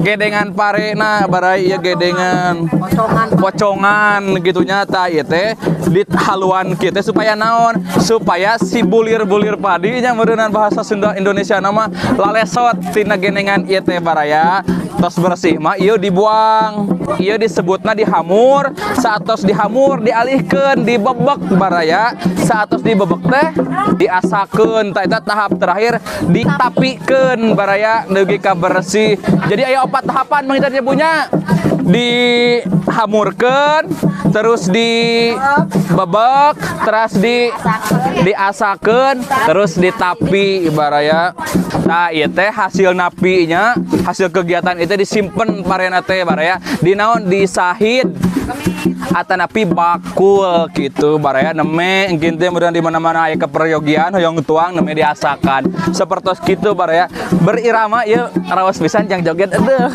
Gedengan parena, baraya, ieu gedengan. Pocongan. Pocongan gitunya. Tah, ieu teh dihaluan kieu teh supaya naon? Supaya si bulir-bulir padi nya meureunan bahasa Sunda Indonesia nama lalesot tina genengan ieu teh, baraya. Tos bersih mah ieu dibuang. Ieu disebutna dihamur. Saatos dihamur dialihkeun, dibebek, baraya. Saatos dibebek teh diasakeun. Tah, eta tahap terakhir ditapikeun, baraya, dugi ka bersih. Jadi aya opat tahapan Mang Itar punya: dihamurkeun, terus dibebek, terus diasakeun, terus ditapi, baraya. Nah, ieu teh hasil napinya, hasil kegiatan itu disimpen parena teh, baraya, di naon? Di sahid atanapi bakul gitu, baraya. Neme engkin teh mudah di mana-mana aya keperyogian hoyong tuang, neme diasakan sepertos gitu, baraya. Berirama ieu raos pisan jang joget, aduh.